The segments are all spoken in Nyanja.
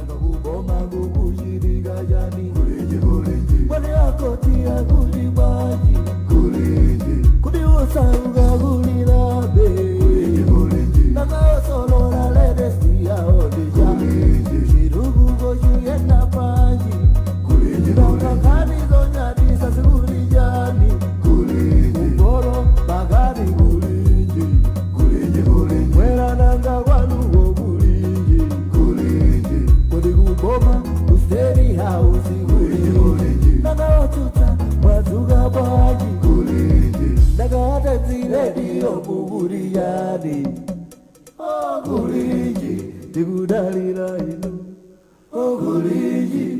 Nanga kuboma kukuchitika chani? Kodi akoti akuli bwanji? Kodi osauka kulilabe? Nanga osolola latest yawo ndija? Chitukuko chiyenda bwanji? Nanga nkhani zonyadisa zikuli chani? Kugoro pakati kulinji? Mwera nanga kwanuko kulinji? Kodi kuboma ku State House kulinji? Nanga otsutsa mwadzuka bwanji? Nanga atadzirediyo mukuli yani? Oh, kulinji, tikudalira inu. Oh, kulinji.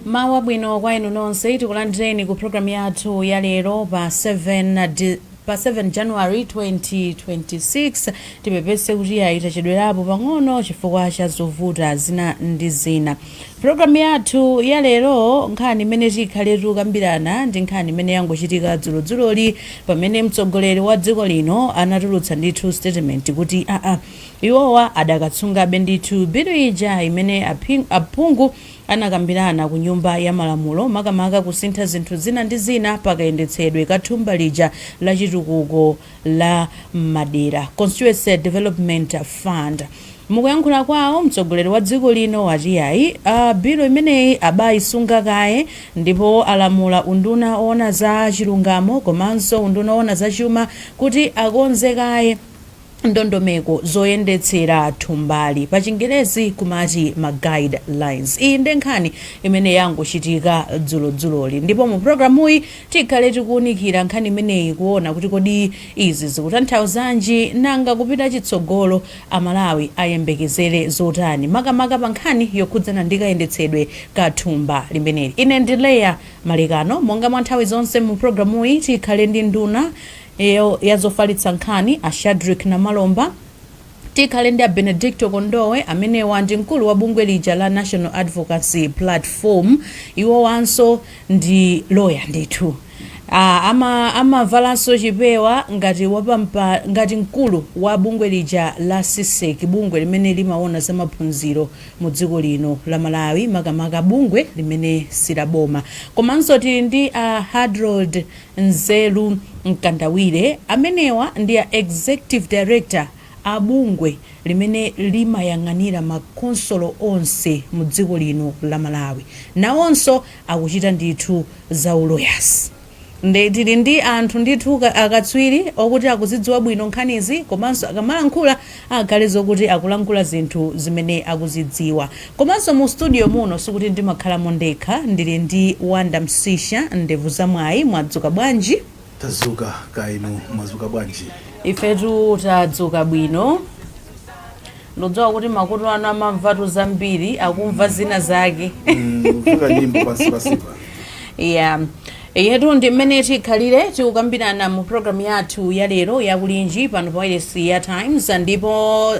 Mawa bwino kwa inu nonse. Tikulandireni ku programu yathu ya lero pa 7 January 2026. Tipepese kuti ayi, tachedwerapo pang'ono chifukwa cha zovuta zina ndi zina. Programu yathu ya lero, nkhani imene tikhale tikukambirana ndi nkhani imene yangochitika dzulodzuloli, pamene mtsogoleri wa dziko lino anatulutsa ndithu statement kuti aa, iwowa adakatsungabe ndithu bilu ija imene aphungu anakambirana ku Nyumba ya Malamulo, makamaka kusintha zinthu zina ndi zina pakayendetsedwe ka thumba lija la chitukuko la madera, Constituency Development Fund. Mukuyankhula kwawo, mtsogoleri wa dziko lino wati ayi, bilu imeneyi abayisunga kaye, ndipo alamula unduna owona za chilungamo komanso unduna owona za chuma kuti akonze kaye ndondomeko zoyendetsera thumbali, pa Chingerezi kumati ma guidelines. Iyi ndi nkhani imene yangochitika dzulodzuloli, ndipo mu programuyi tikhale tikuwunikira nkhani imeneyi, kuona kuti kodi izi zikutanthauzanji, nanga kupita chitsogolo Amalawi ayembekezere zotani, makamaka pa nkhani yokhudzana ndi kayendetsedwe ka thumba limeneli. Ine ndi Leya Malekano. Monga mwa nthawi zonse, mu programuyi tikhale ndi nduna ya zofalitsa nkhani, a Shadrick Namalomba. Tikhale ndi a Benedicto Kondowe, amenewa ndi mkulu wa bungwe lija la National Advocacy Platform. Iwowanso ndi loya ndithu. Amavalanso chipewa ngati wapampa, ngati mkulu wa bungwe lija la CSEC, bungwe limene limaona za maphunziro mu dziko lino la Malawi, makamaka bungwe limene silaboma. Komanso tili ndi a Hadrold Nzeru Mkandawire, amenewa ndi a executive director a bungwe limene limayang'anira makonsolo onse mu dziko lino la Malawi. Nawonso akuchita ndithu za uloyasi. Nde tili ndi anthu ndithu akatswiri okuti akuzidziwa bwino nkhanizi, komanso akamalankhula akhale zokuti akulankhula zinthu zimene akuzidziwa. Komanso mu studio muno sikuti ndimakhalamo ndekha, ndili ndi Wanda Msisha, ndevu zamwayi. Mwadzuka bwanji? Tadzuka, kaya inu mwadzuka bwanji? Ifetu tadzuka bwino. Ndikudziwa kuti makutu anu amamvatu zambiri, akumva zina zake. Kufika nyimbo pansi pansipa. Yeah, yetu ndi mmene tikhalire tikukambirana mu programu yathu ya lero yakulinji pano pa wailesi ya Times, ndipo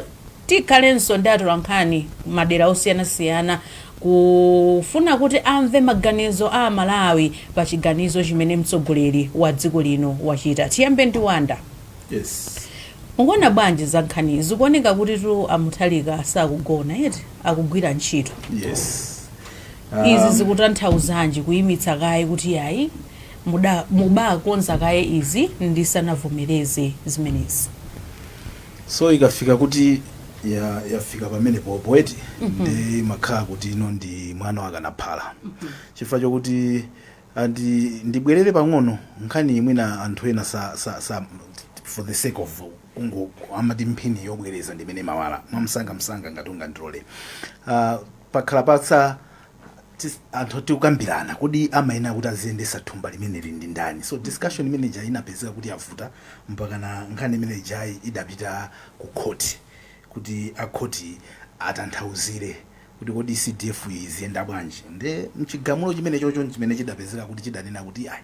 tikhalenso ndi atolankhani madera osiyanasiyana kufuna kuti amve maganizo a Malawi pa chiganizo chimene mtsogoleri wa dziko lino wachita. Tiyambe ndi Wanda. Yes. Mukuona bwanji za nkhani? Zikuoneka kuti tu a Mutharika sakugona eti, akugwira ntchito. Yes. Izi zikutanthauzanji, kuyimitsa kaye kuti yayi, mubakonza kaye izi ndisanavomereze zimenezi? So ikafika kuti yafika pamene popo eti, ndi makhala kuti ino ndi mwana wakanaphala, chifukwa chokuti ndibwerere pang'ono nkhani imwina anthu ena sa for the sake of kungo amati mphini yobwereza ndimene mawala mwamsanga msanga, ngati ungandilole, pakhala patsa anthu tikukambirana kodi amayenera kuti aziyendesa thumba limeneli ndi ndani. So discussion imene ija inapezeka kuti yavuta mpaka na nkhani imene ijayi idapita ku khoti kuti akhoti atanthauzire kuti kodi CDF iziyenda bwanji. Nde mchigamulo chimene chocho chimene chidapezeka kuti chidanena kuti ayi,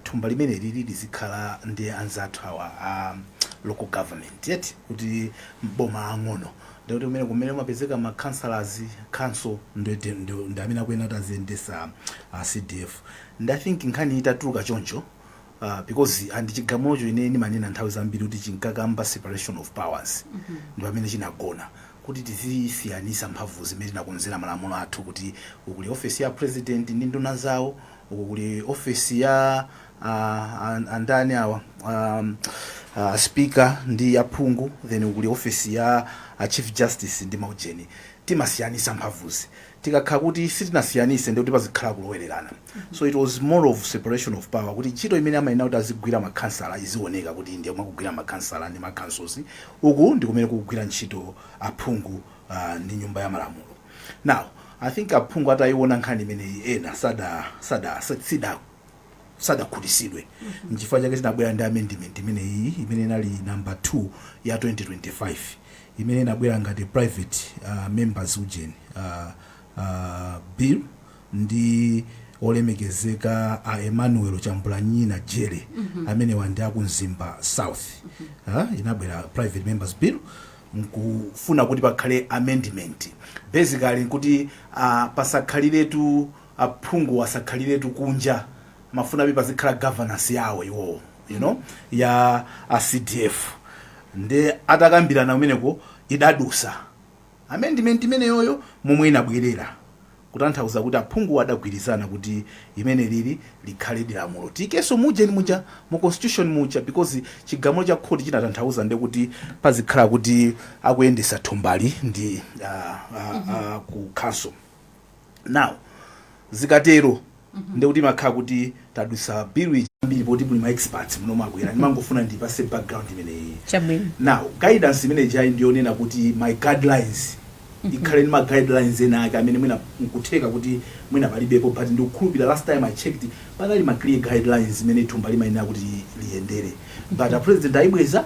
thumba limene lili lizikhala ndi anzathu awa a local government yet, kuti mboma ang'ono, ndikuti kumene umapezeka ma councillors, council ndi amene akuyenera kuti aziyendesa CDF. And I think nkhani itatuluka choncho, because and chigamulocho ine ndimanena nthawi zambiri kuti chinkakamba separation of powers, ndi pamene chinagona. Kuti tizisiyanisa mphamvu zimene tinakonzera malamulo athu, kuti uku kuli ofesi ya president ndi nduna zawo, uku kuli ofesi ya andani awa, speaker ndi aphungu, then uku kuli ofesi ya chief justice ndi maujeni. Timasiyanisa mphamvuzi. Tikakhala kuti sitinasiyanise, ndi kuti pazikhala kulowererana. So it was more of separation of power, kuti ntchito imene amayenera kuti azigwira makhansala izioneka kuti ndiye mwakugwira makhansala ndi macouncils, uku ndi kumene kukugwira ntchito aphungu ndi nyumba ya malamulo. Now I think aphungu atayiona nkhani imeneyi, ena sada sida sadakhutisidwe. Nchifukwa chake tinabwera ndi amendment imeneyi, imene inali number 2 ya 2025, imene inabwera ngati private members ujeni bill ndi olemekezeka a Emmanuel Chambulanyina Jere, amene wandi aku Mzimba South. Inabwera private members bill nkufuna kuti pakhale amendment, basically nkuti pasakhaliretu aphungu, asakhaliretu kunja, mafuna kuti pazikhala governance yawo iwowo ya a CDF. Ndi atakambirana kumeneko, idadusa amendment imeneyoyo momwe inabwerera, kutanthauza kuti aphungu adagwirizana kuti imene lili likhale lamulo, tikenso mujeni muja mu constitution muja, because chigamulo cha khoti chinatanthauza ndi kuti pazikhala kuti akuyendesa thumbali ndi ku council. Now zikatero ndi kuti makhala kuti tadusa bill ambiri, poti muli ma experts muno mwabwera. Ndimangofuna ndipase background imeneyi. Chabwino. Now guidance imene jayi ndiyonena kuti my guidelines ikhale ndi ma guidelines ena ake amene mwina nkutheka kuti mwina palibepo, but ndikukhulupirira last time I checked panali ma clear guidelines imene thumba limayenera kuti liyendere, but a president ayibweza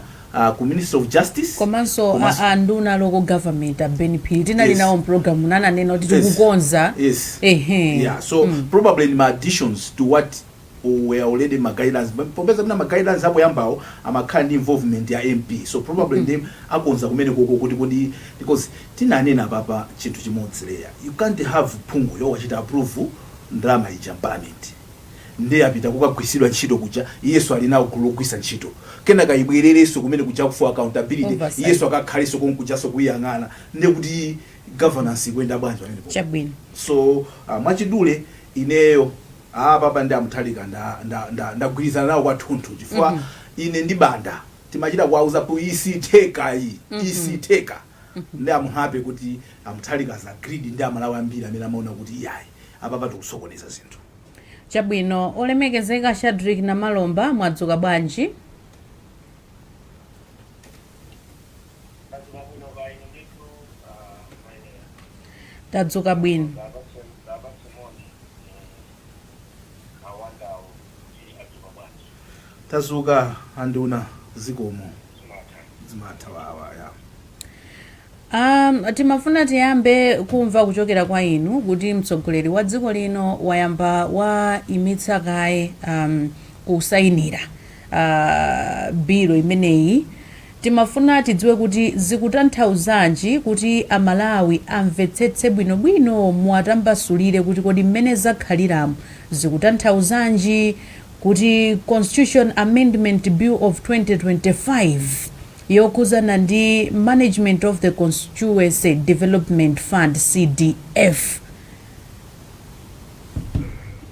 ku Minister of Justice. Komanso a nduna local government a Ben Phiri tinali nawo mpulogalamu, nananena kuti tikukonza. Yeah, so probably ma additions to what were already ma guidelines, popeza mina ma guidelines apo yambawo amakhala ndi involvement ya MP, so probably ndi akonza kumene koko kuti because tinanena papa chinthu chimodzi leya, you can't have phungu yo wachita approve ndalama ija parliament, ndiye apita kukagwisidwa ntchito kuja, iyeso ali nawo gulu logwisa ntchito, kenaka ibwererenso kumene kuja for accountability. Oversight. Iyeso akakhalenso konkujaso kuyang'ana, ndiye kuti governance ikuyenda bwanji pamenepo? Chabwino. So mwachidule, ineyo apapa ndi amuthalika ndagwirizana nawo kwathunthu, chifukwa ine ndi Banda timachita kuwauza ku isitheka iyi, isitheka. Ndi I'm happy kuti amuthalika has agreed ndi Amalawi ambiri amene amaona kuti iyayi, apapa tikusokoneza zinthu. Chabwino. Olemekezeka Shadrick Namalomba, mwadzuka bwanji? Ndadzuka bwino, kaya inu ndithu, maenera? Tadzuka bwino. Ndapatse moni awandawo kuti adzuka bwanji. Tazuka anduna, zikomo. Zimatha. Zimatha wawa ya. Timafuna tiyambe kumva kuchokera kwa inu kuti mtsogoleri wa dziko lino wayamba wayimitsa kaye kusayinira bill imeneyi. Timafuna tidziwe kuti zikutanthauzanji, kuti Amalawi amvetsetse bwinobwino, muwatambasulire kuti kodi mmene zakhaliramo zikutanthauzanji, kuti Constitution Amendment Bill of 2025 yokhuzana ndi management of the Constituency Development Fund, CDF.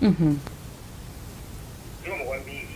Zikomo kwambiri.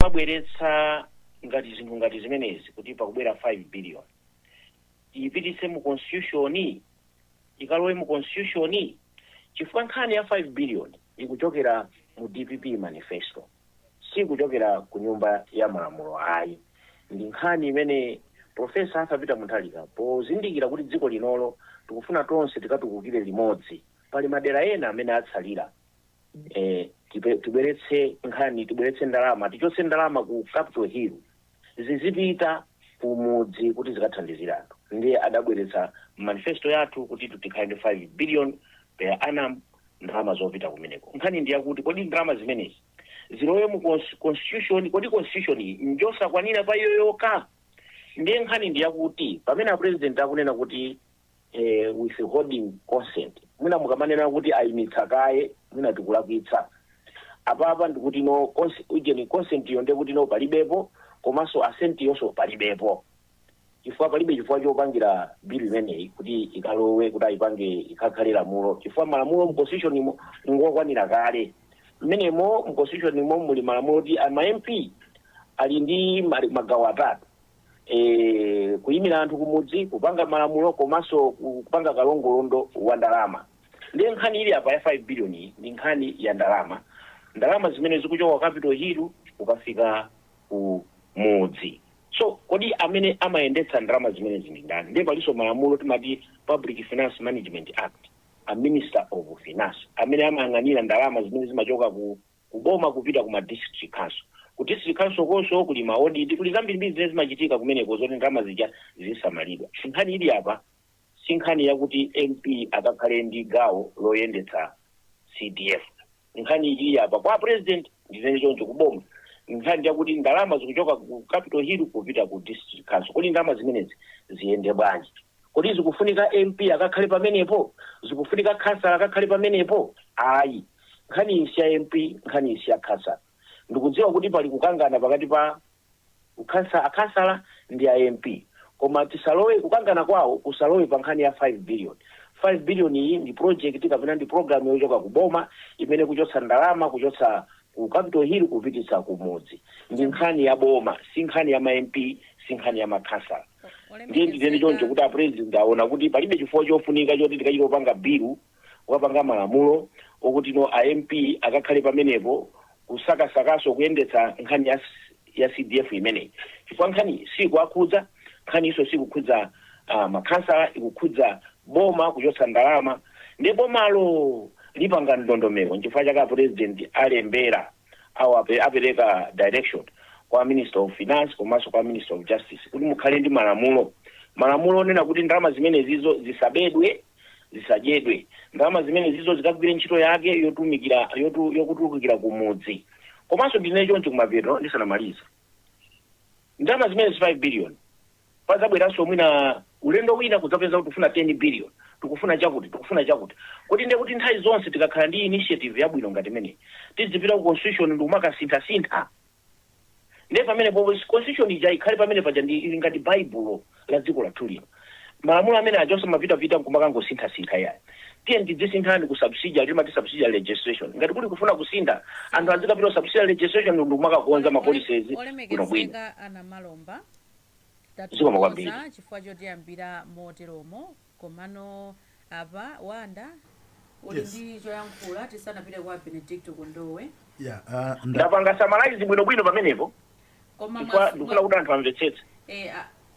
Mabweretsa ngati zinthu ngati zimenezi kuti pakubwera 5 billion, iyipititse mu constitution, ikalowe mu constitution, chifukwa nkhani ya 5 billion ikuchokera mu DPP manifesto, sikuchokera ku Nyumba ya Malamulo ayi. Ndi nkhani imene Professor Arthur Peter Mutharika, pozindikira kuti dziko linolo tikufuna tonse tikatukukire limodzi, pali madera ena amene atsalira, tibweretse nkhani, tibweretse ndalama, tichotse ndalama ku Capitol Hill, zizipita kumudzi kuti zikathandizira anthu. Ndiye adabweretsa manifesto yathu kuti tikhale ndi 5 billion per annum, ndalama zopita kumeneko. Nkhani ndi yakuti, kodi ndalama zimenezi zilowe mu constitution? Kodi constitution iyi njosakwanira pa iyo yokha? Ndiye nkhani ndi yakuti pamene a President akunena kuti withholding consent, mwina mukamanena kuti ayimitsa kaye, mwina tikulakwitsa apapa. Ndikuti no ujeni consent iyo, ndiye kuti no palibepo, komanso assent yonso palibepo, chifukwa palibe chifukwa chopangira bill imeneyi kuti ikalowe, kuti ayipange ikakhale lamulo, chifukwa malamulo mu constitution imo ngokwanira kale. Mmenemo mu constitution imo muli malamulo kuti ama MP ali ndi magawo atatu: kuyimira anthu kumudzi, kupanga malamulo, komanso kupanga kalongolondo wa ndalama. Ndiye nkhani ili apa ya 5 billion iyi ndi nkhani ya ndalama, ndalama zimene zikuchoka Capitol Hill kukafika ku mudzi. So kodi amene amayendetsa ndalama zimenezi ndi ndani? Ndiye palinso malamulo, timati Public Finance Management Act, a Minister of Finance amene amayang'anira ndalama zimene zimachoka ku kuboma kupita kuma district council. Ku district council konso kuli ma audit, kuli zambirimbiri zimene zimachitika kumeneko zoti ndalama zija zisamalidwa. Nkhani ili apa si nkhani yakuti MP akakhale ndi gawo loyendetsa CDF. Nkhani ili apa kwa President, ndizene choncho kuboma, nkhani yakuti ndalama zikuchoka ku Capitol Hill kupita ku district council. Kodi ndalama zimenezi ziyende bwanji? Kodi zikufunika MP akakhale pamenepo? Zikufunika khansala akakhale pamenepo? Ayi, nkhani iyi si ya MP, nkhani iyi si ya khansala. Ndikudziwa kuti pali kukangana pakati pa akhansala ndi a MP, koma tisalowe kukangana kwawo, kusalowe pa nkhani ya 5 billion. 5 billion iyi ndi project kapena ndi program yochoka ku boma imene kuchotsa ndalama, kuchotsa ku Capitol Hill kupititsa ku mudzi. Ndi nkhani ya boma, si nkhani ya ma MP, si nkhani ya makhansala. Ndiye nditende choncho kuti a President aona kuti palibe chifukwa chofunika choti tikachita kupanga bill, kukapanga malamulo okuti no a MP akakhale pamenepo kusakasakaso kuyendetsa nkhani ya CDF imeneyi, chifukwa nkhani sikuakhudza, nkhani iso sikukhudza makhansala, ikukhudza boma kuchotsa ndalama. Ndiye bomalo lipanga ndondomeko. Nchifukwa chake a President alembera awo apereka direction kwa Minister of Finance komanso kwa Minister of Justice kuti mukhale ndi malamulo, malamulo onena kuti ndalama zimenezizo zisabedwe, zisadyedwe, ndalama zimenezizo zikagwire ntchito yake yotumikira yokutumikira kumudzi. Komanso ndine choncho kumapeto, ndisanamalize, ndalama zimenezi 5 billion, pazabweranso mwina ulendo wina kudzapeza kuti tikufuna 10 billion, tikufuna chakuti, tikufuna chakuti. Kuti ndiye kuti nthawi zonse tikakhala ndi initiative yabwino ngati imeneyi, tizipita ku constitution ndi kumakasintha-sintha? Ndiye pamene popo constitution ija ikhale pamene paja, ndi ili ngati baibulo la dziko lathu lino. Malamulo amene aja mapitapita nkumakangosinthasintha yayi. Tiye tidzisinthani ku subsidiary, timati subsidiary legislation. Ngati kuli kufuna kusintha, anthu azikapita ku subsidiary legislation ndikumakakonza ma policies bwinobwino. Olemekezeka ana Malomba, Zikomo kwambiri. Tathokoza chifukwa chotiyambira moteromo. Komano apa wanda uli ndi choyankhula tisanapite kwa Benedicto Kondowe? Yeah, Ndapanga summarize bwinobwino pamenepo, Koma chifukwa ndikufuna kuti anthu amvetsetse.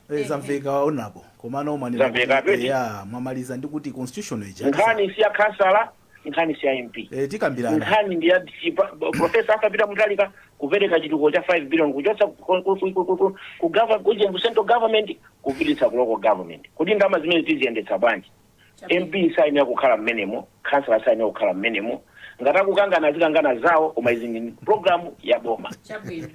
Zamveka onapo, komano mwanena Zamveka, kuti apeti. Ya, mwamaliza ndi kuti constitution ija Nkhani si ya khansala, nkhani si ya MP. Tikambirana. Nkhani ndi ya Professor Arthur Peter Mutharika kupereka chitukuko cha 5 billion kuchotsa ku central government kupititsa ku local government. Kuti ndalama zimene tiziyendetsa bwanji? MP sayenera kukhala mmenemo, khansala sayenera kukhala mmenemo. Ngati akukangana, azikangana zawo, koma izi ndi program ya boma. Chabwino,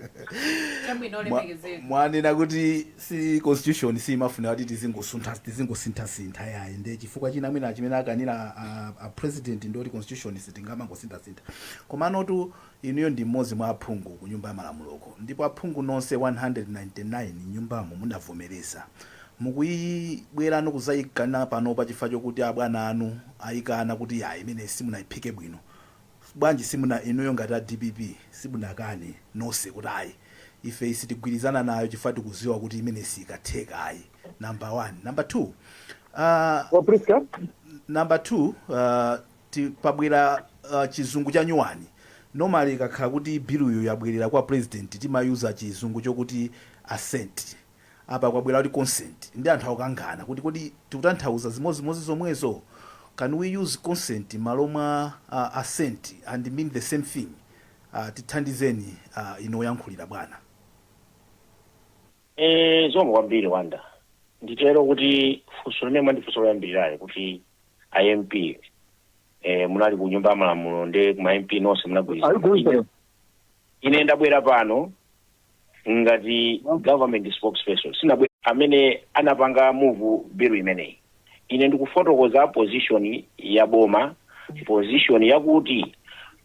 chabwino, olemekezeka. Mwanena kuti si constitution simafuna kuti tizingosuntha, tizingosinthasintha yayi. Ndiye chifukwa china mwina chimene akanira a President ndoti constitution sitingamangosinthasintha. Komanotu inuyo ndi mmodzi mwa aphungu ku Nyumba ya Malamuloko, ndipo aphungu nonse 199 nyumbamo munavomereza. Mukuyibwerano kuzayikana panopa chifukwa chokuti abwana anu ayikana kuti yayi, imene simunayiphike bwino. Bwanji simuna, inuyo ngati a DPP, simunakane nonse kuti ayi? Ife sitigwirizana nayo chifukwa tikuziwa kuti imene sikatheka ayi, number one. Number two, Wa Priska? Number two, pabwera chizungu cha nyuwani. Normally ikakhala kuti biluyo yabwerera kwa president, timayuza chizungu chokuti assent. Apa kwabwera kuti consent, ndi anthu akukangana kuti kodi tikutanthauza zimozimozi zomwezo? Can we use consent malo mwa assent and mean the same thing? Tithandizeni, inoyankhulira bwana. Zomwe kwambiri, Wanda. Nditero kuti funso limene mwandifunsa loyambirirayo kuti i MP munali ku Nyumba ya Malamulo ndi kuma MP nonse munagwirizana. Ayigwirizana. Ine ndabwera pano ngati government spokesperson, sinabwera amene anapanga move bill imeneyi. Ine ndikufotokoza position ya boma, position yakuti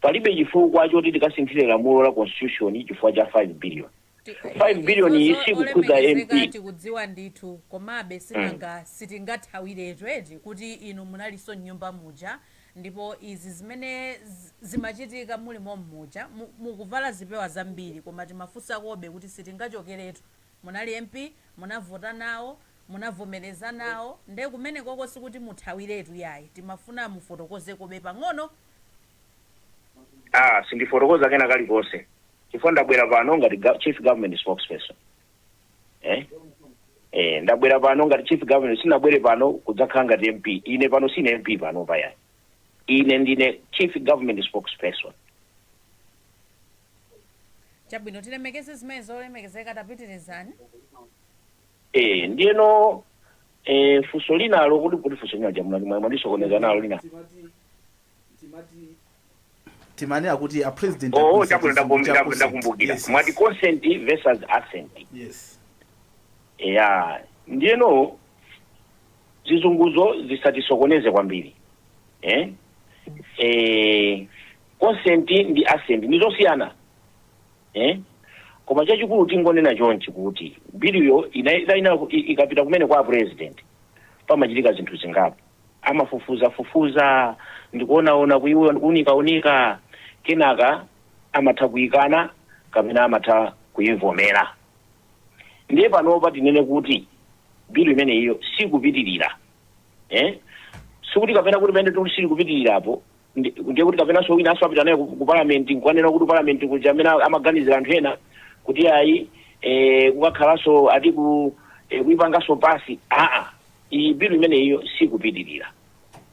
palibe chifukwa choti tikasinthire lamulo la constitution chifukwa cha 5 billion. 5 billion iyi sikukhudza Olemekezeka, MP. Tikudziwa ndithu, komabe sinanga sitingathawiretu eti kuti inu munalinso mnyumba muja, ndipo izi zimene zimachitika mulimo mmuja, mukuvala zipewa zambiri, koma timafunsakobe kuti sitingachokeretu. Munali MP, munavota nawo, munavomereza nawo, nde kumene koko sikuti muthawiretu yayi. Timafuna mufotokozekobe pang'ono. Ah, sindifotokoza kena kalikonse chifukwa ndabwera pano ngati chief government spokesperson. Ndabwera pano ngati chief government, sinabwere pano kudzakhala ngati MP. Ine pano sine MP pano payani, ine ndine chief government spokesperson. Chabwino, tilemekeze zimene zolemekezeka, tapitirizani. Ndiyeno funso linalo kuti funso lina jamuna mwandisokoneza nalo lina. Timanena kuti a president Oh, agwiritsa chabwino. chizungu cha consent. Ndakumbukira. Yes. Mwati consent versus assent. Yes. Ya, ndiyeno zizunguzo zisatisokoneze kwambiri. Consent ndi assent ndizosiyana, Koma chachikulu tingonena chonchi kuti biliyo ikapita kumene kwa president, pamachitika zinthu zingapo. Amafufuza fufuza ndikuonaona, kuunika unika, kenaka amatha kuyikana kapena amatha kuyivomera. Ndiye panopa tinene kuti bilu imeneyiyo sikupitirira, Sikuti kapena kuti pamene tuli sili kupitirirapo ndiye kuti kapenanso wina aso apita naye ku parliament nkukanena kuti parliament kuja amene amaganizira anthu ena kuti ayi, kukakhalanso ati kuipanganso pasi. Aa, iyi bilu imeneyiyo sikupitirira.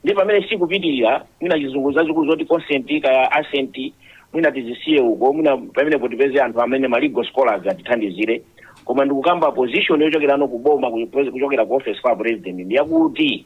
Ndi pamene sikupitirira, mwina chizungu zazikulu zoti consent kaya assent, mwina tizisiye uko. Mwina pamenepo tipeze anthu amene ma legal scholars atithandizire. Koma ndikukamba position yochokerano ku boma, kuchokera ku office kwa president, ndiyakuti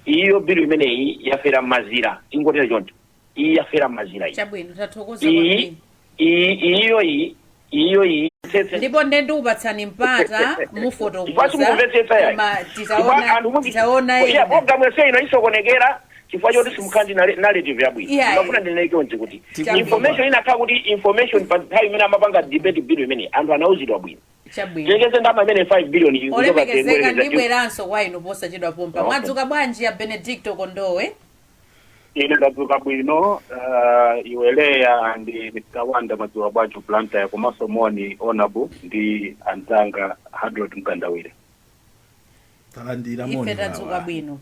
iyo bilu imeneyi yafera m'mazira. Ingotera choncho, iyi yafera m'mazira iyi. Chabwino, tathokoza Iyi kwambiri. iyi iyo iyi iyo iyi tsetse. Ndipo nde ndikupatsani mpata, mufotokoza. Basi, mukumvetsetsa yayi. Koma Chifukwa titaona anthu titaona Yeah, ena. Program yonse ino isokonekera chifukwa choti simukhala ndi narrative yabwino. Ndimafuna ndinene chonchi kuti information inakhala kuti information pa nthawi imene amapanga debate bill imene, anthu anauzidwa bwino. Tilekeze ndalama imene 5 billion ikuchoka. Olemekezeka, Tengwereza. ndibweranso kwa inu posachedwa pompa. Okay. Mwadzuka bwanji ya Benedicto Kondowe? Ine ndadzuka bwino. Iwe Leya ndi Mr Wanda, madzuka bwanji Blantyre? Komanso moni honorable ndi anzanga Hadrod Mkandawire. Talandira moni. Ife tadzuka Wawa. bwino.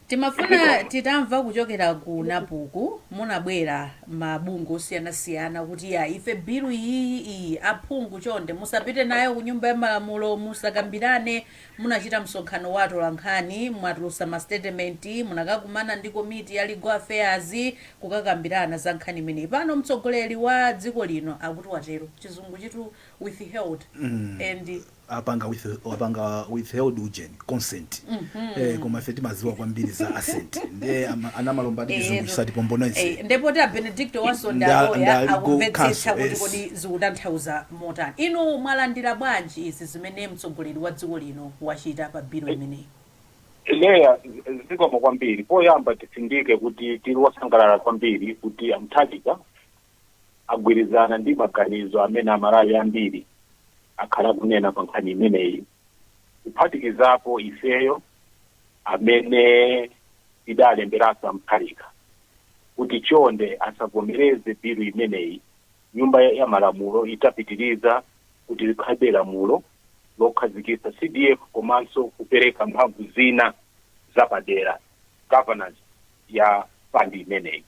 Timafuna titamva kuchokera ku NAPUKU. Munabwera mabungwe osiyanasiyana kuti ya, ife bilu iyi iyi, aphungu chonde musapite nayo ku Nyumba ya Malamulo, musakambirane. Munachita msonkhano wa atolankhani, mwatulutsa ma statement, munakakumana ndi komiti ya legal affairs kukakambirana za nkhani imeneyi. Pano mtsogoleri wa dziko lino akuti watero, chizungu chitu withheld and Apanga withheld ujeni consent, koma ife timaziwa kwambiri za assent. Ndiye anamalomba ndi chizungu chisatipombonese. Ndipo ta Benedicto Wasonda aloya Nda legal akumvetsetsa counsel, kuti yes. kodi zikutanthauza motani. Inu mwalandira bwanji izi zimene mtsogoleri wa dziko lino wachita pa bilu imeneyi? Leya, zikomo kwambiri. Poyamba tisindike kuti tili wosangalala kwambiri kuti a Mutharika agwirizana ndi maganizo amene Amalawi ambiri akhala kunena pa nkhani imeneyi, kuphatikizapo ifeyo amene tidalemberanso a Mutharika kuti chonde asavomereze bilu imeneyi. Nyumba ya Malamulo itapitiriza kuti likhale lamulo lokhazikitsa CDF komanso kupereka mphamvu zina zapadera, governance ya fund imeneyi.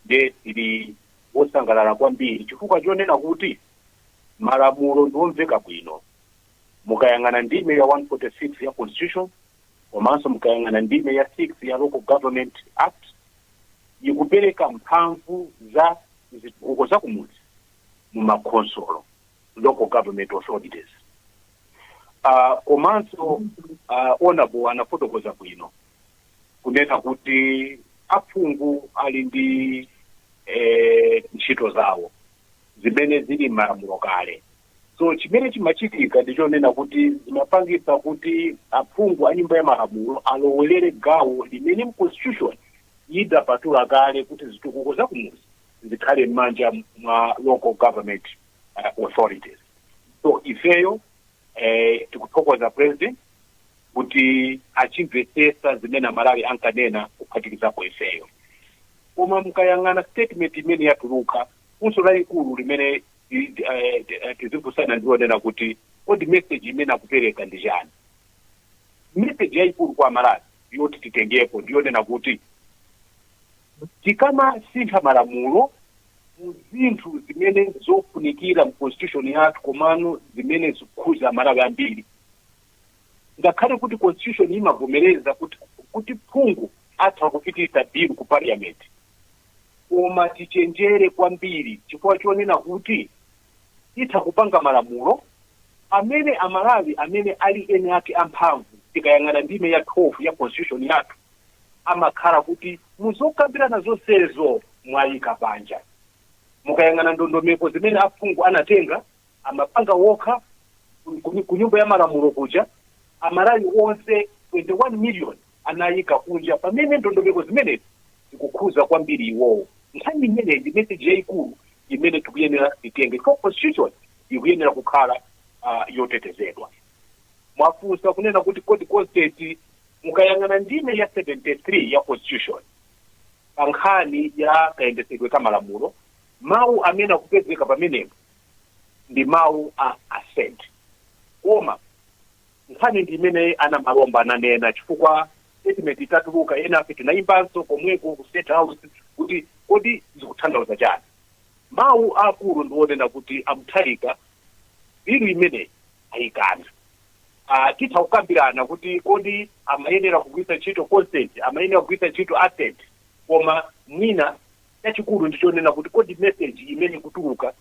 Nde tili wosangalala kwambiri chifukwa chonena kuti malamulo ndiomveka bwino. Mukayang'ana ndime ya 146 ya Constitution komanso mukayang'ana ndime ya 6 ya Local Government Act, ikupereka mphamvu za zitukuko za kumudzi mu makhonsolo, local government authorities. Komanso honorable anafotokoza bwino kunena kuti aphungu ali ndi ntchito zawo zimene zili m'malamulo kale. So chimene chimachitika ndichonena kuti zimapangisa kuti aphungu a Nyumba ya Malamulo alowelere gawo limene mu Constitution idapatula kale kuti zitukuko za kumudzi zikhale m'manja mwa local government authorities. So ifeyo tikuthokoza President kuti achimvetsetsa zimene Amalawi ankanena, kuphatikizapo ifeyo. Koma mukayang'ana statement imene yatuluka, funso lalikulu limene tizifunsana ndionena kuti kodi message imene akupereka ndi chani? Message yayikulu kwa Amalawi yoti titengepo ndiyonena kuti tikamasintha malamulo mu zinthu zimene zofunikira mu Constitution yathu komano zimene zikhuza Amalawi ambiri, ngakhale kuti Constitution imavomereza kuti phungu atha kupitisa bill ku Parliament, koma tichenjere kwambiri chifukwa chonena kuti itha kupanga malamulo amene Amalawi amene ali ene ake amphamvu, tikayang'ana ndime ya 12 ya Constitution yathu, amakhala kuti muzokambirana zonsezo mwayika panja. Mukayang'ana ndondomeko zimene aphungu anatenga, amapanga wokha ku Nyumba ya Malamulo kuja, Amalawi onse 21 million anayika kunja, pamene ndondomeko zimenezi zikukhuza kwambiri iwowo. Nkhani imeneyi ndi message yayikulu imene tikuyenera titenge, for Constitution ikuyenera kukhala yotetezedwa. Mwafunsa kunena kuti kodi consent, mukayang'ana ndime ya 73 ya Constitution pa nkhani ya kayendetsedwe ka malamulo, mawu amene akupezeka pamenepo ndi mawu a assent. Koma nkhani ndi imene ana Malomba ananena, chifukwa statement itatuluka ena afe tinayimbanso komweko ku State House kuti kodi zikutanthauza chani? Mawu akulu ndionena kuti a Mutharika bill imeneyi ayikana. Titha kukambirana kuti kodi amayenera kugwiritsa ntchito consent, amayenera kugwiritsa ntchito assent, koma mwina chachikulu ndichonena kuti kodi message imene ikutuluka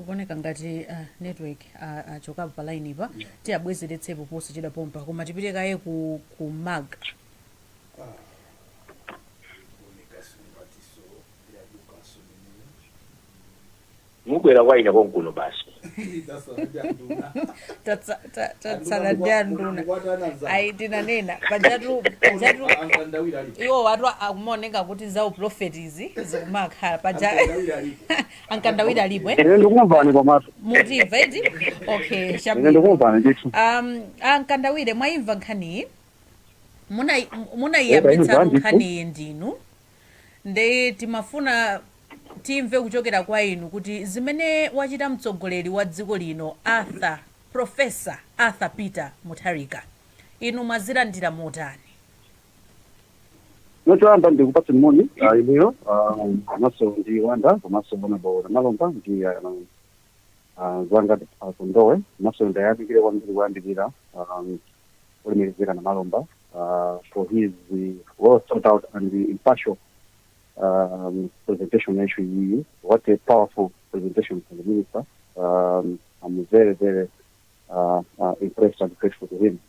Kuoneka ngati network achokapo pa line pa, tiyabwezeretsepo posachedwa pompa, koma tipite kaye ku mag Kuonekaso ngatiso yadukaso imeneyo. Mubwera kwa ine konkuno basi. Tatsala ndi anduna. Ayi, tinanena pajatu iwo watu akumaoneka kuti za uprofeti izi zikumakhala paja. Ankandawira alipo, eh? Ine ndikumvani komatu. Mutimva eti? Okay. Ine Chabwino. ndikumvani ndithu. Ankandawire, mwayimva nkhaniyi, munayiyambitsatu. Ndithu. Nkhaniyi ndinu, nde timafuna timve kuchokera kwa inu kuti zimene wachita mtsogoleri wa dziko lino Arthur, Professor Arthur Peter Mutharika, inu mwazilandira motani? Nochoyamba ndikupatsa moni inuyo komanso ndi Wanda komanso Honorable Malomba ndi zanga Kondowe, komanso ndayamikire kwambiri kuyambirira olemekezeka na Malomba for his well thought out and impartial presentation ya issue iyi. What a powerful presentation from the minister. I'm very, very impressed and grateful to him.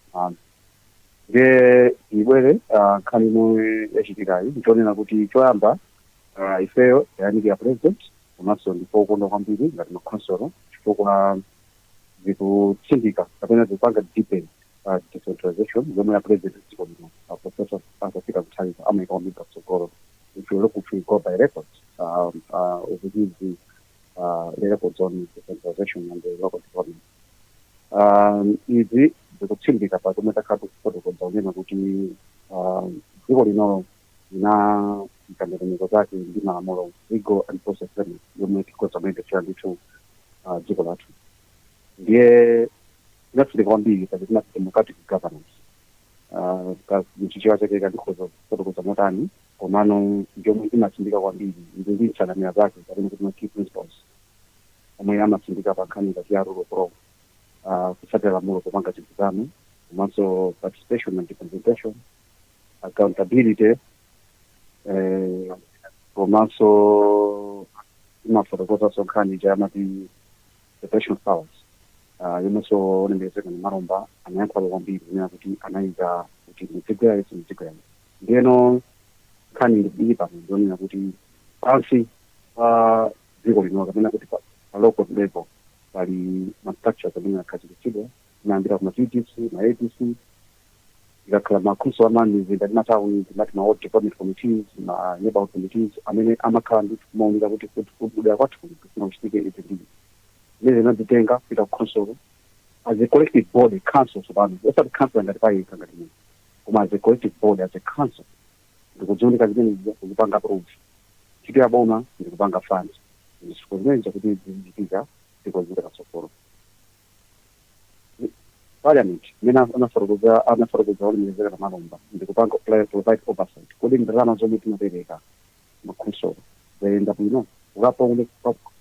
Nge ibwere nkhani imwe yachitikayi, nchonena kuti choyamba ifeyo tayamikira President komanso ndipo ukondwa kwambiri ngati makhonsolo chifukwa zikutsindika kapena zikupanga deepen decentralization yomwe ya President dziko lino Professor Arthur Peter Mutharika amayika kwambiri patsogolo. If you look, if you go by records of his the records on decentralization and the local development, izi zikutsindika pa zomwe takhala tikufotokoza kunena kuti dziko lino Ina ndondomeko zake ndi malamulo, legal and process framework yomwe tikhoza kuyendetsera ndithu dziko lathu. Ndiye inatsindika kwambiri paja timati democratic governance. Mchichewa chake kandikhoza kufotokoza motani, komano njomwe imatsindika kwambiri ndi nsanamira zake, kapena kuti ma key principles omwe amatsindika pa nkhani ngati ya rule of law, kutsatira lamulo popanga zinthu zanu, komanso participation and representation, accountability, komanso imafotokozanso nkhani chamati separation of powers, yomwenso olemekezeka Namalomba anayankhula kwambiri kunena kuti anayika kuti mudzigwera yesu mudzigwera. Ndiyeno nkhani ili pano ndionena kuti pansi pa dziko lino, kapena kuti pa local level, pali ma structures amene akhazikitsidwa. Inayambira ku ma VDC, ma ADC, ikakhala makhonsolo ama mizinda ndi matawuni, timati ma ward development committees, ma neighborhood committees, amene amakhala ndi kumaoneka kuti kudera kwathu kufuna kuchitike izi ndi zimene. Zinadzitenga kupita ku council as a collective body, council tsopano, osati council ngati payekha ngati munthu, koma as a collective body, as a council, ndikudziunika zimene kuzipanga approve. Ntchito ya boma ndikupanga funds ndisiko zimene zakuti zizichitika, dziko zipita patsogolo. Parliament imene anafotokoza olemekezeka Namalomba ndikupanga provide oversight. Kodi ndalama zomwe timapereka makhonsolo zayenda bwino? Ukapo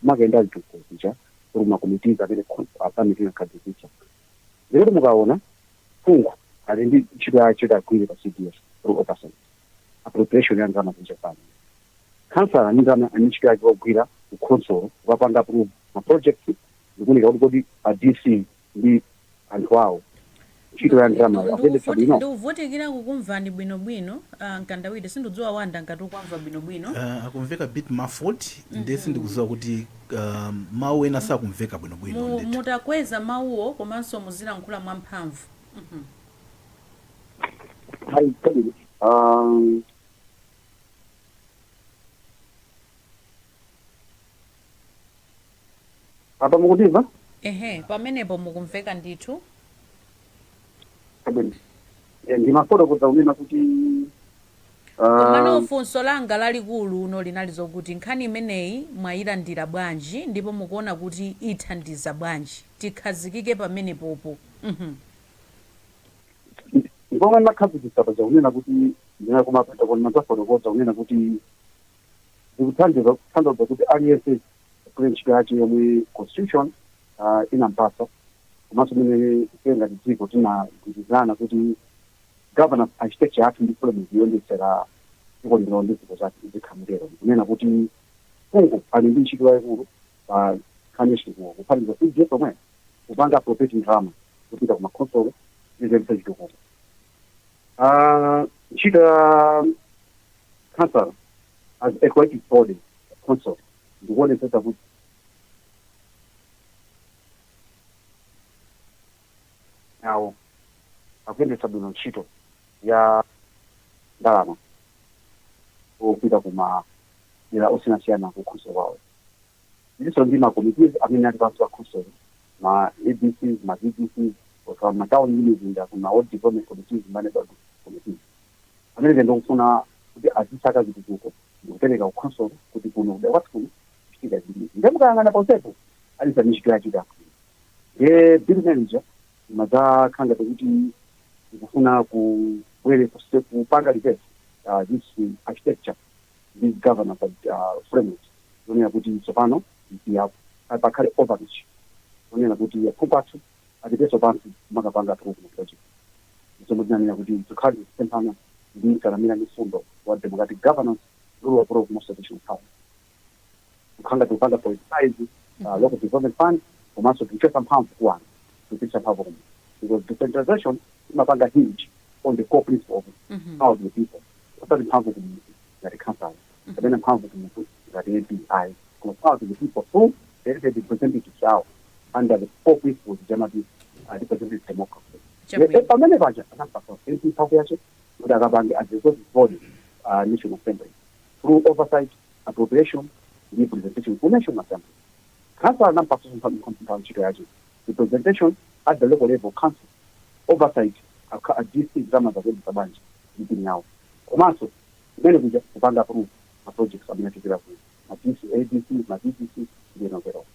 kumakenda zitukuko zija kuli ma committees amene parliament inakhazikitsa. Lero mukaona phungu ali ndi ntchito yacho idagwire pa CDF through oversight, appropriation ya ndalama zija pano. Kansala ndi ndalama ani ntchito yake kugwira ku council, kukapanga approve ma projects, ndikunika kuti kodi a DC ndi anthu awo ntchito ya ndalama akuyendetsa bwino. Ndikuvutikira kukumvani bwinobwino, Mkandawire. Sindidziwa Wanda ngati ukwamva bwinobwino. Akumveka bit muffled, ndiye sindikudziwa kuti mawu ena sakumveka bwinobwino. Ndithu. Mutakweza mawuwo komanso muzilankhula mwamphamvu. Hayi, chabwino. Apa mukutimva? Ehe, pamenepo mukumveka ndithu. Chabwino. Ndimafotokoza kunena kuti Komano funso langa lalikulu uno linali zokuti nkhani imeneyi mwayilandira bwanji, ndipo mukuona kuti ithandiza bwanji? Tikhazikike pamenepopo. Ngomwe makhazikitsa paja kunena kuti ndina kumapeta koni madzafotokoza kunena kuti zikuthandiza, kuthandiza kuti aliyense kule ntchito yake yomwe constitution inampasa, komanso mene ife ngati dziko tinagwirizana kuti governance architecture yathu ndi framework yoyendetsera dziko lino ndi ziko zake zikhamutero, kunena kuti phungu ali ndi ntchito yayikulu pa nkhani yachitukuko, kuphatikiza CDF omwe kupanga appropriate ndalama kupita ku makhonsolo zizembetsa chitukuko. Ntchito ya council as a collective body council ndikuonetsetsa kuti awo akuyendetsa bwino ntchito ya ndalama opita kuma dera osiyanasiyana ku council kwawo. Ndiso ndi ma committees amene ali pansi pa council, ma ADCs, ma VDCs, kwa ma town, mizinda, kuma ward development committees, ma neighborhood committees, amene ndikufuna kuti azisaka zitukuko ndikupereka ku council kuti kuno kudera kwathu kuno kuchitika zinthu. Ndiye mukayang'ana ponsepo alisa ntchito yachita. Ndiye bill manager imadzakhala ngati kuti ikufuna kubwere kupanga reverse this architecture, this governance framework, zonena kuti tsopano pakhale overreach, zonena kuti aphungu athu apitenso pansi makapanga approve ma project, zomwe tinanena kuti zikhale zisemphana ndi nsanamira ndi mfundo wa democratic governance, rule of law, constitutional power, kukhanga tikupanga politicize local development fund, komanso tikuchotsa mphamvu ku anthu, tikupitsa mphamvu kumwe, because decentralization imapanga hinge on the core principle of power to the people, osati mphamvu ku munthu ngati council kapena mphamvu ku munthu ngati MP, koma power to the people through the elected representatives awo under the core principles jamati representative democracy. Chabwino. Pamene paja anampasa MP mphamvu yace kuti akapange as a resources body, National Assembly, through oversight, appropriation ndi presentation ku National Assembly. Council anampasa mphamvu ntchito yace, representation at the local level council, oversight a DC ndalama zakuyendetsa bwanji meeting yawo, komanso Kumene kuja kupanga approve ma projects amene achokera ku ma DC, ADC, ma DDC ndi ena otero.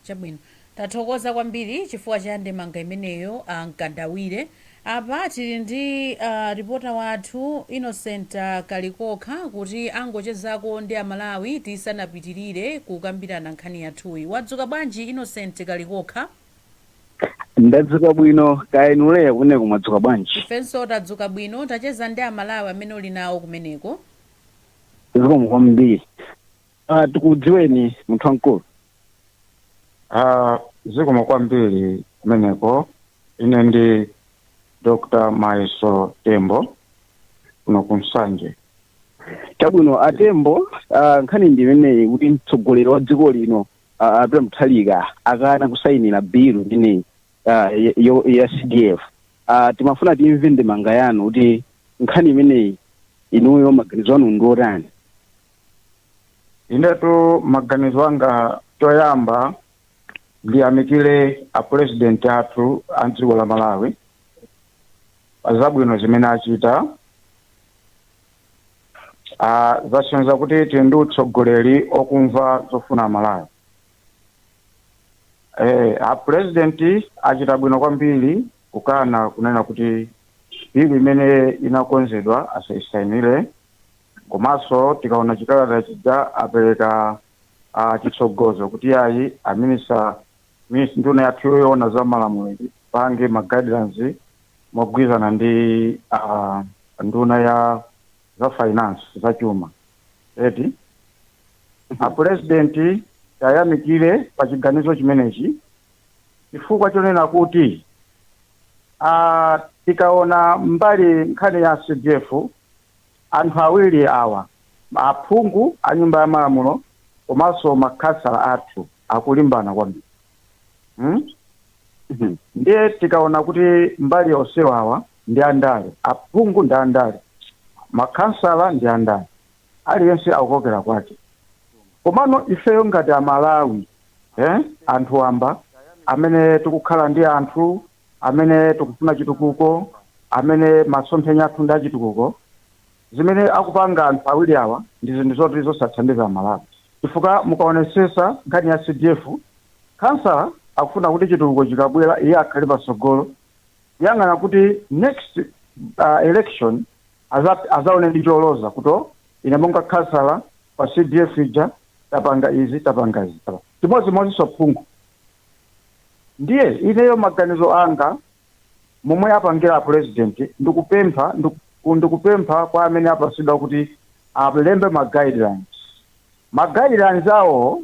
Chabwino, tathokoza kwambiri chifukwa cha ndemanga imeneyo, a Mkandawire. Apa tili ndi reporter wathu Innocent Kalikokha kuti angochezako ndi Amalawi tisanapitirire kukambirana nkhani yathuyi. Wadzuka bwanji, Innocent Kalikokha? Ndadzuka bwino, kaya inu Leya kumeneko mwadzuka bwanji? Ifenso tadzuka bwino. Tacheza ndi Amalawi amene uli nawo kumeneko. Zikomo kwambiri. Tikudziweni, munthu wamkulu. Zikomo kwambiri kumeneko. Ine ndi Dr. Maiso Tembo kuno kuNsanje. Chabwino, aTembo, nkhani ndi imeneyi kuti mtsogoleri wa dziko lino, Peter Mutharika, akana kusayinira bilu imeneyi ya CDF. Timafuna timve ndemanga yanu kuti nkhani imeneyi inuyo maganizo anu ndi otani? Inetu maganizo anga, choyamba ndiyamikire a president athu a dziko la Malawi pa zabwino zimene achita. Zasonyeza kuti tili ndi utsogoleri okumva zofuna Malawi. A president achita bwino kwambiri kukana kunena kuti bilu imene inakonzedwa asayisainire. Komanso tikaona chikalata chija, apereka chitsogozo kuti ayi, a minister, nduna yathu yoona za malamulo pange ma guidelines mogwirizana ndi nduna ya za finance, za chuma eti. A president tayamikire pa chiganizo chimenechi chifukwa chonena kuti tikaona mbali nkhani ya CDF, anthu awiri awa, aphungu a nyumba ya malamulo komanso makhansala athu, akulimbana kwambiri, Ndiye tikaona kuti mbali yonsewa awa ndi andale, aphungu ndi andale, makhansala ndi andale, aliyense akukokera kwake. Komano ifeyo ngati Amalawi, anthu wamba amene tikukhala ndi anthu amene tikufuna chitukuko, amene masomphenya athu ndi achitukuko, zimene akupanga anthu awiri awa ndi zinthu zoti zosathandiza Amalawi, chifukwa mukaonesesa nkhani ya CDF, kansala akufuna kuti chitukuko chikabwera iye akhale patsogolo, kuyang'ana kuti next election azaone ndi choloza kuti, "Oh, ine monga kansala pa CDF ija tapanga izi, tapanga izi." Chimodzimodzinso phungu. Ndiye ineyo maganizo anga, momwe apangira president, ndikupempha kwa amene apasidwa kuti alembe ma guidelines. Ma guidelines awo,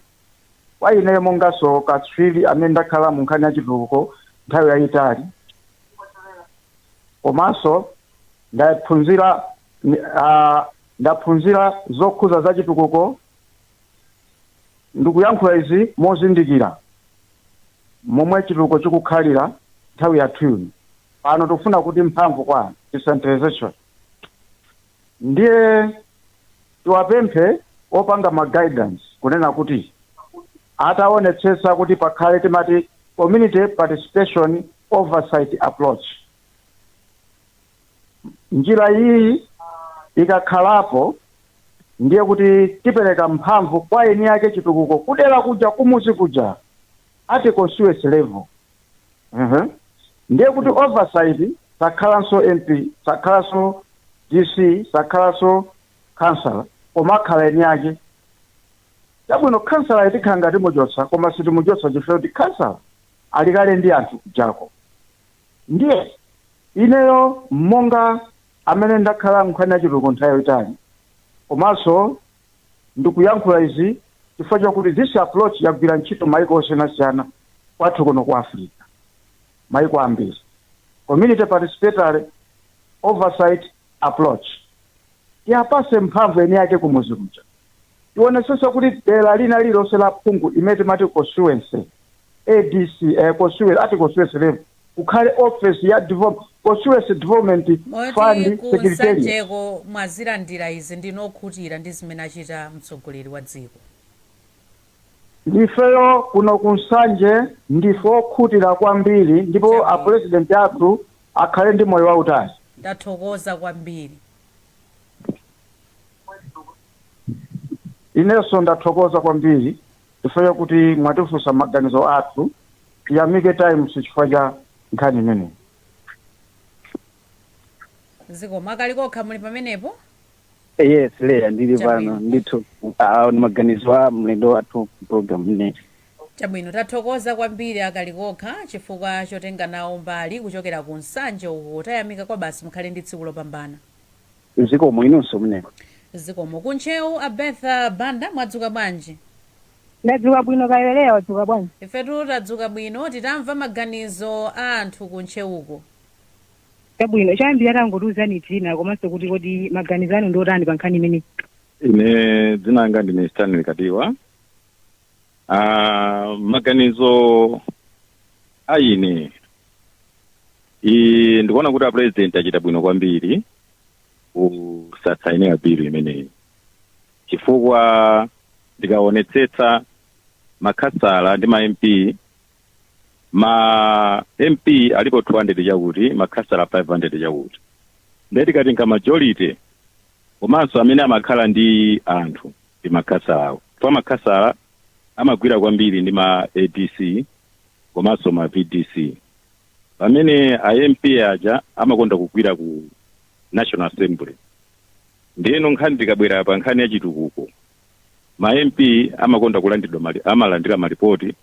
kwa ineyo monganso katswiri amene ndakhala mu nkhani ya chitukuko nthawi yayitali, komanso ndaphunzira zokhuza za chitukuko, ndikuyankhula izi mozindikira momwe chitukuko chikukhalira nthawi yathuyi pano. Tikufuna kuti mphamvu kwa decentralization. Ndiye tiwapemphe opanga ma guidance kunena kuti ataonetsetsa kuti pakhale timati community participation oversight approach. Njira iyi ikakhalapo, ndiye kuti tipereka mphamvu kwa eni yake chitukuko kudera kuja, kumuzi kuja, ati constituency level. Ndiye kuti oversight sakhalanso MP, sakhalanso DC, sakhalanso councillor, koma akhala eni yake. Chabwino, councillor itikhala ngati muchotsa, koma sitimuchotsa chifukwa kuti councillor ali kale ndi anthu kujako. Ndiye ineyo monga amene ndakhala nkhani ya chitukuko nthawi yayitali, komanso ndikuyankhula izi chifukwa chakuti this approach yagwira ntchito maiko osiyanasiyana kwathu kuno ku Africa, maiko ambiri, community participatory oversight approach. Tiyapase mphamvu eni yake kumuzi kuja. Tionesese kuti dera lina lililonse la phungu imene timati constituency, ADC, constituency, ati constituency level, kukhale office ya constituency development fund Moti ku secretariat. Nsanjeko mwazilandira izi, ndinokhutira ndi zimene achita mtsogoleri wa dziko? Ifeyo kuno ku Nsanje ndife okhutira kwambiri, ndipo a president athu akhale ndi moyo wautali. Ndathokoza kwambiri. Inenso ndathokoza kwambiri chifukwa kuti mwatifunsa maganizo athu. Tiyamike Times chifukwa cha nkhani imeneyi. Zikomo. Akalikokha, muli pamenepo? Yes, Leya, ndili pano. Chabwino. Ndithu, ni maganizo a mlendo wathu program ineyi. Chabwino, tathokoza kwambiri Akalikokha chifukwa chotenga nawo mbali kuchokera ku Nsanje uko. Tayamika kwa basi, mukhale ndi tsiku lopambana. Zikomo, inonso mneko. Zikomo. Kuntcheu, Abetha Banda, mwadzuka bwanji? Ndadzuka bwino kayeleya, wadzuka bwanji? Ifetu tadzuka bwino. Titamva maganizo a anthu kuntcheuko. Chabwino, choyambira tangotiuzani dzina komanso kuti kodi maganizo anu ndi otani pa nkhani imeneyi? Ine dzina langa ndine Stanley Katiwa. Maganizo a ine ndikuona kuti a president achita bwino kwambiri kusasainira bill imeneyi, chifukwa ndikaonetsetsa makhansala ndi ma MP, ma MP alipo 200 chakuti, makhansala 500 chakuti, ndiye tikati nka majority, komanso amene amakhala ndi anthu ndi makhansalawo, chifukwa makhansala amagwira kwambiri ndi ma ADC komanso ma VDC, pamene a MP aja amakonda kugwira ku National Assembly. Ndiyeno nkhani tikabwera pa nkhani ya chitukuko, ma MP amakonda kulandidwa amalandira malipoti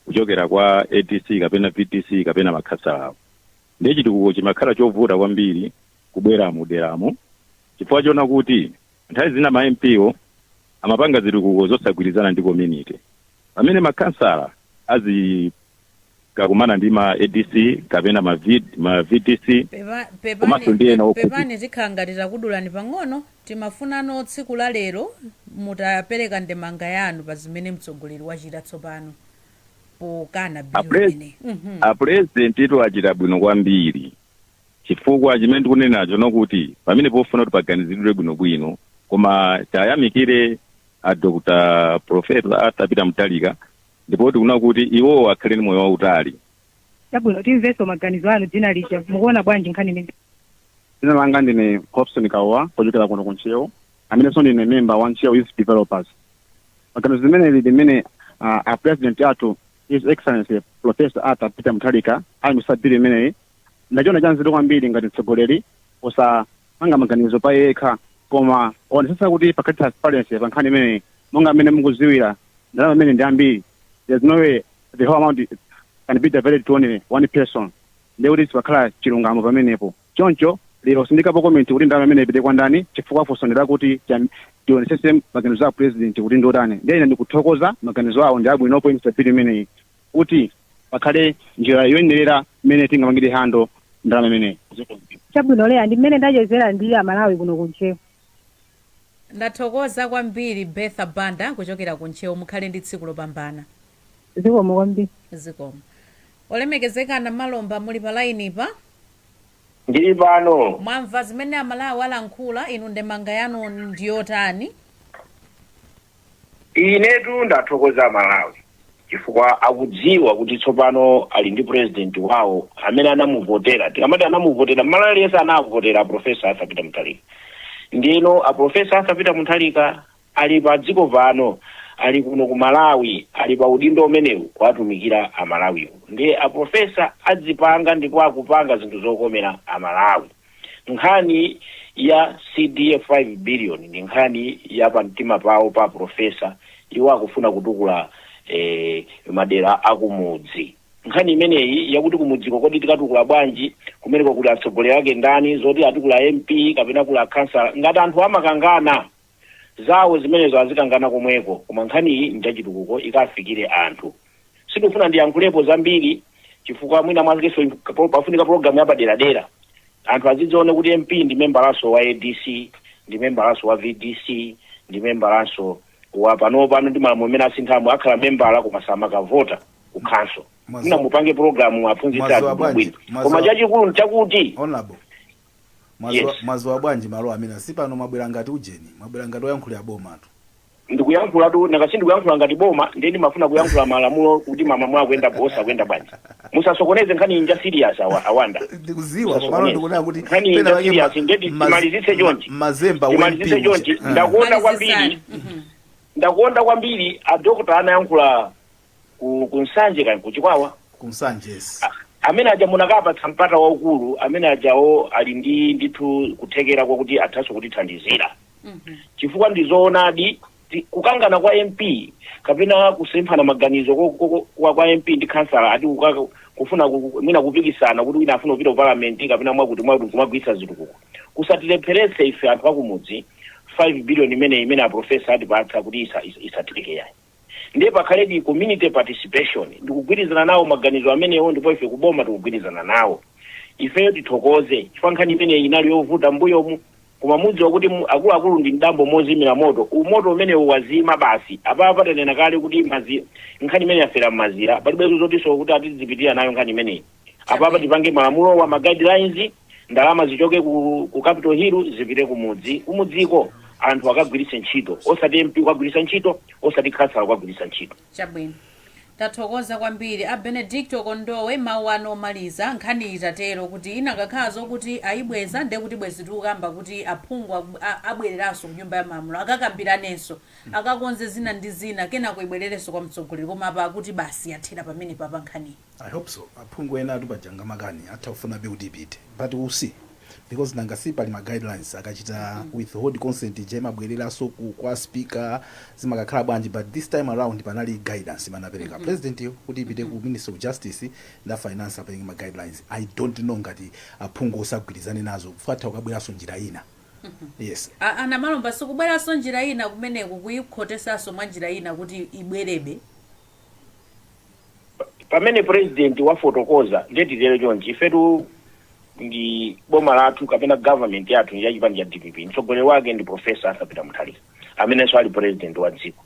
kuchokera kwa ADC kapena VDC kapena makhansalawo, ndiye chitukuko chimakhala chovuta kwambiri kubwera muderamo, chifukwa chona kuti nthawi zina ma MP wo amapanga zitukuko zosagwirizana ndi community, pamene makhansala azikakumana ndi ma ADC kapena ma VDC komanso ndi ena okhudzidwa. Pepani, tikhala ngati takudulani pang'ono. Timafunano tsiku la lero mutapereka ndemanga yanu pa zimene mtsogoleri wachita tsopano pokana bill imeneyi. A president itu achita bwino kwambiri, chifukwa chimene ndikunenacho nokuti pamene pofuna kuti paganizidwe bwinobwino, koma tayamikire a Dr Professor Arthur Peter Mutharika, ndipo tikuna kuti iwowo akhale ndi moyo wautali. Chabwino, timvenso maganizo anu. Dzina lija, mukuona bwanji nkhani imene? Dzina langa ndine Hobson Kawa kuchokera kuno kuntcheu, amenenso ndine member wa Ntcheu Youth Developers. Maganizo limene limene a president athu, His Excellency Professor Arthur Peter Mutharika, ayimisa bill imeneyi, ndachiona chanzeru kwambiri ngati mtsogoleri posapanga maganizo pa yekha, koma onetsetsa kuti pakhale transparency pa nkhani imeneyi. Monga amene mukuziwira, ndalama imene ndi ambiri. There's no way the whole amount can be diverted to only one person, ndiye kuti sipakhala chilungamo pamenepo. Choncho lero sindikapo comment kuti ndalama imene ipite kwa ndani, chifukwa funso ndilakuti tionetsetse maganizo a president kuti ndiotani. Ndiye ine ndikuthokoza, maganizo awo ndi abwino poyimisa bill imeneyi kuti pakhale njira yoyenerera imene tingamangire handle ndalama imeneyi. Chabwino Leya, ndi mmene ndachezera ndi Amalawi kuno kuntcheu. Ndathokoza kwambiri Betha Banda kuchokera ku Ntcheu, mukhale ndi tsiku lopambana. Zikomo kwambiri. Zikomo. Olemekezeka Namalomba, muli pa line pa? Ndili pano. Mwamva zimene Amalawi alankhula, inu ndemanga yanu ndiyotani? Inetu ndathokoza Malawi chifukwa akudziwa kuti tsopano ali ndi president wawo amene anamuvotera. Tikamati anamuvotera, Malawi aliyense anavotera Professor Arthur Peter Mutharika. Ndino a Professor Arthur Peter Mutharika ali pa dziko pano, ali kuno ku Malawi, ali pa udindo umenewu kuwatumikira Amalawiwo. Ndiye a professor adzipanga ndipo akupanga zinthu zokomera Amalawi. Nkhani ya CDF 5 billion ndi nkhani ya pamtima pawo pa professor. Iwo akufuna kutukula madera akumudzi. Nkhani imeneyi yakuti kumudziko kodi tikatukula bwanji, kumeneko kuli atsogoleri ake ndani, zoti atukula MP kapena kula khansala, ngati anthu amakangana zawo zimenezo azikangana komweko, koma nkhani iyi njachitukuko, ikafikire anthu. Sindikufuna ndiyankhulepo zambiri chifukwa mwina mwakenso pafunika program yapaderadera, anthu azidzione kuti MP ndi membalanso wa ADC, ndi membalanso wa VDC, ndi membalanso wa pano ndi malamulo amene asinthamo, akhala membala koma samakavota ku council. Mwina mupange program aphunzitsi Mwaziwa anthu bwanji? bwino. Koma chachikulu nchakuti Honorable, mwaziwa, Yes. mwaziwa bwanji malo amene si pano? Mwabwera ngati ujeni, mwabwera ngati oyankhulira bomatu. Ndikuyankhulatu nakasi, ndikuyankhula ngati boma, ndiye ndimafuna kuyankhula malamulo kuti malamulo akuyenda osakuyenda bwanji. Musasokoneze, nkhani inja serious awa, awanda. Ndikuziwa, komano ndikunena kuti Nkhani pena inja pake serious, ndiye timalizitse chonchi. Mazemba Timalizitse WMP chonchi. uja. Ndakuona kwambiri. Ndakonda kwambiri adokota anayankhula ku Nsanje kani kuchikwawa. Ku Nsanje, yes. Amene aja munakapatsa mpata waukulu, amene ajawo ali ndi ndithu kuthekera kwakuti athanso kutithandizira, chifukwa ndizoonadi kukangana kwa MP kapena kusemphana maganizo kwa MP ndi kansala, ati kufuna mwina kupikisana kuti wina afuna kupita ku parliament kapena mwakuti mwakuti, kumagwisa zitukuko, kusatilepheretse ife anthu akumudzi 5 billion imene aprofesa atipatsa kuti isatheke yayi. Ndiye pakhaledi community participation. Ndikugwirizana nawo maganizo amenewo, ndipo ife kuboma tikugwirizana nawo. Ifeyo tithokoze chifukwa nkhani imeneyi inali yovuta mbuyomu, koma mudziwa kuti akuluakulu ndi mdambo mozimira moto. Umoto umenewu wazima basi. Apapa tanena kale kuti nkhani imene yafera mmazira, palibenso zotinso kuti atizipitira nayo nkhani imeneyi. Apapa tipange malamulo wa ma guidelines, ndalama zichoke ku Capitol Hill zipite kumudzi. Kumudziko anthu akagwiritse ntchito, osati MP kukagwiritsa ntchito, osati khansala kukagwiritsa ntchito. Chabwino, tathokoza kwambiri. A Benedicto Kondowe, mawu anu omaliza. Nkhani itatero kuti inakakhala zokuti ayibweza, ndiye kuti bwezi tikukamba kuti aphungu abwereranso ku Nyumba ya Malamulo, akakambiranenso, akakonze zina ndi zina, kenako ibwererenso kwa mtsogoleri. Koma apa akuti basi, yathera pamene papa nkhaniyi. I hope so. Aphungu ena atu pajanga makani atha kufunabe kuti ipite, but we'll see, because nanga si pali ma guidelines, akachita withhold consent ija imabwereranso kwa speaker, zimakakhala bwanji? But this time around panali guidance imene anapereka president yo kuti ipite ku Minister of Justice nda Finance apereke ma guidelines. I don't know ngati aphungu osagwirizane nazo, fatha kukabweranso njira ina, yes. Anamalomba, sikubweranso njira ina kumeneku, kuyikhotesanso mwa njira ina kuti ibwerebe? Pamene president wafotokoza, ndiye titero chonchi: ifetu ndi boma lathu kapena government yathu ndi yachipani cha DPP, mtsogoleri wake ndi Professor Arthur Peter Mutharika amenenso ali president wa dziko.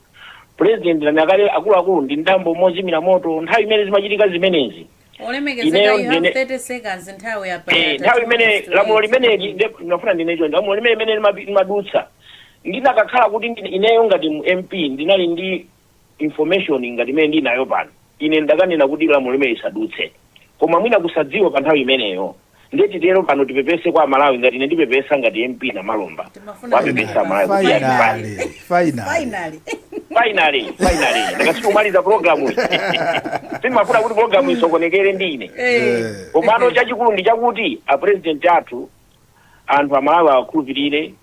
President nanakale, akuluakulu ndi ndambo mozimira moto nthawi imene zimachitika zimenezi. Olemekezeka, Ineyo you have 30 seconds, nthawi apa. Nthawi imene lamulo limeneli, ndinafuna ndine choncho, lamulo limene limene limadutsa, ndinakakhala kuti ineyo ngati MP ndinali ndi information ngati imene ndinayo pano, ine ndakanena kuti lamulo limene lisadutse, koma mwina kusadziwa pa nthawi imeneyo. Ndiye titero pano tipepese kwa Malawi, ngati ine ndipepesa ngati MP na Malomba. Timafuna wapepesa Malawi kuti Finally, finally. Finally. Finally, finally, ndakasikumaliza program iyi, sindimafuna kuti program isokonekere ndi ine. Komano chachikulu ndi chakuti a president athu, anthu Amalawi akhulupirire,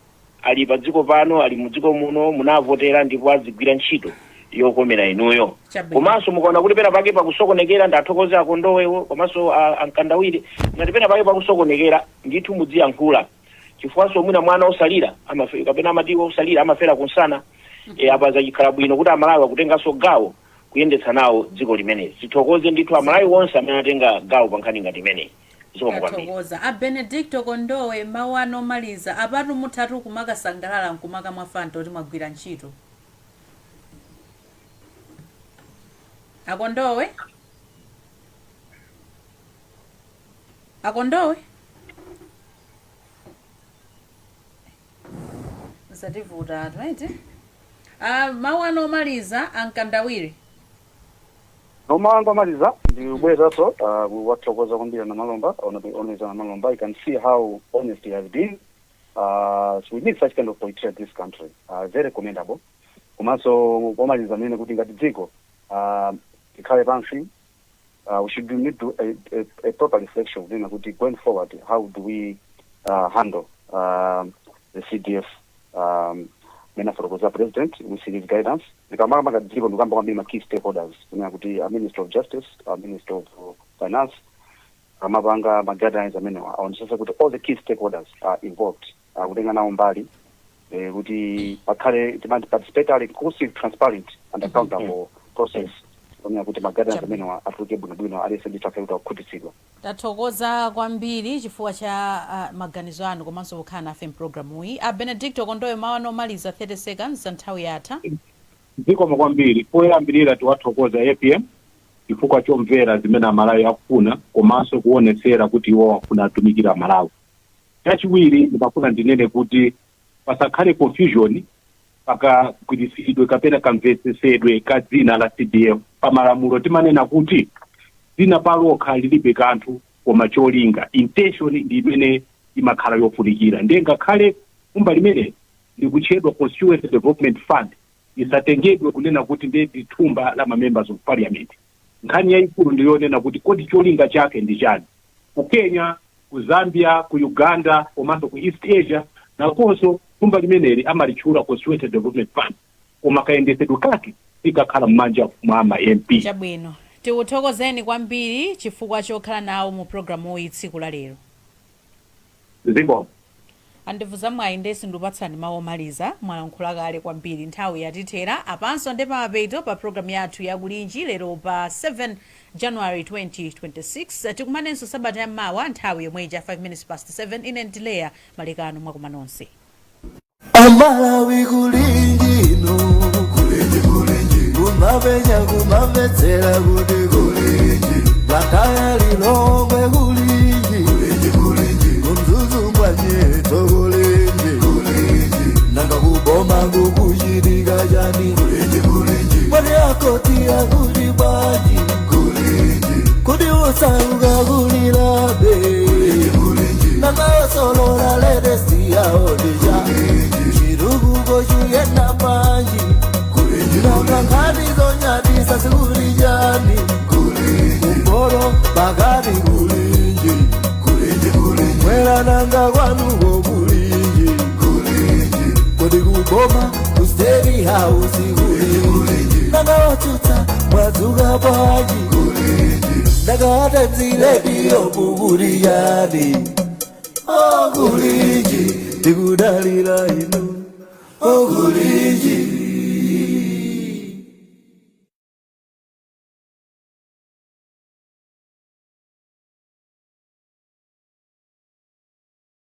ali pa dziko pano, ali mu dziko muno, munavotera ndipo azigwira ntchito yokomera inuyo. Komanso mukaona kuti pena pake pakusokonekera, ndathokoze akondowewo komanso ankandawire, ngati pena pake pakusokonekera ndithu mudziyankhula, chifukwanso mwina mwana osalira kapena amati osalira amafera kunsana. Apa zachikhala bwino kuti Amalawi akutenganso gawo kuyendetsa nawo dziko limeneli. Tithokoze ndithu Amalawi onse amene atenga gawo pa nkhani ngati imeneyi. Zikomo kwambiri. Tathokoza. A Benedicto Kondowe, mawu anu omaliza. Apatu muthatu kumakasangalala nkumakamwa Fanta kuti mwagwira ntchito. Akondowe, Akondowe, zativuta, right? Mawu anu omaliza, Ankandawire. Mawu anga omaliza ndikubwezanso kuwathokoza kwambiri Namalomba, Honorable Namalomba. You can see how honest he has been. So we need such kind of politician in this country. Very commendable. Komanso pomaliza nene kuti ngati dziko tikhale pansi, we should need to a proper reflection kunena kuti going forward, how do we handle the CDF mene afotokoza president with his guidance. Ndikamakamba ngati dziko, ndikamba kwambiri ma key stakeholders, kunena kuti a Minister of Justice, a Minister of Finance, amapanga ma guidelines amenewa, aonesesa kuti all the key stakeholders are involved, akutenga nawo mbali, kuti pakhale timati participatory, inclusive, transparent and accountable process, kunena kuti ma guidelines amenewa atuluke bwinobwino, aliyense ndithu akhale kuti akukhutitsidwa. Tathokoza kwambiri chifukwa cha maganizo anu komanso kukhala nafe mpulogalamuyi. A Benedicto Kondowe, mawu anu omaliza, 30 seconds, nthawi yatha. Zikomo kwambiri. Poyambirira tiwathokoza APM chifukwa chomvera zimene Amalawi akufuna komanso kuonetsera kuti iwo afuna atumikira Amalawi. Chachiwiri, ndimafuna ndinene kuti pasakhale confusion pakagwiritsidwe kapena kamvetsetsedwe ka dzina la CDF. Pamalamulo timanena kuti dzina palokha lilibe kanthu, koma cholinga, intention, ndi imene imakhala yofunikira. Ndiye ngakhale thumba limene likutchedwa Constituency Development Fund, Isatengedwe kunena kuti ndiye thumba la ma members of parliament. Nkhani yayikulu ndiyonena kuti kodi cholinga chake ndi chani? Ku Kenya, ku Zambia, ku Uganda komanso ku East Asia nakonso thumba limeneli amalitchula Constituency Development Fund, koma kayendesedwe kake sikakhala m'manja mwa ma MP. Chabwino, tikuthokozeni kwambiri chifukwa chokhala nawo mu programu iyi tsiku la lero. Zikomo. Andevu zamwayi, ndesi ndikupatsani mawu omaliza. Mwalankhula kale kwambiri, nthawi yatithera. Apanso ndi pamapeto pa programu yathu yakulinji lero pa 7 January 2026. Tikumanenso sabata yammawa nthawi yomwe ija, 5 minutes past 7. Ine ndileya Malekano, mwakuma nonse. Amalawi, kulinjino, kulinji, kulinji, kumapenya kumamvetsera kuti kulinji, Blantyre, Lilongwe, kulinji, kulinji, kulinji, kuMzuzu ngwanyeto, kulinji, kulinji, nanga kuboma kukuchitika chani? Kulinji, kulinji, mwani akoti akuli bwanji? Kulinji, kodi osauka kulilabe? Kulinji, kulinji, nanga osolola latest yaodija chirukuko chuyenda panji? Nanga nkhani zonyadisa zikulijani? Kumporo pakati, kulinji, mwera nanga kwanuko, kulinji, kodi kuboma ku State House, kulinji, nanga otsutsa mwadzuka bwanji? Nanga Times Radio mukuliyani? Okulinji, tikudalira inu, okulinji.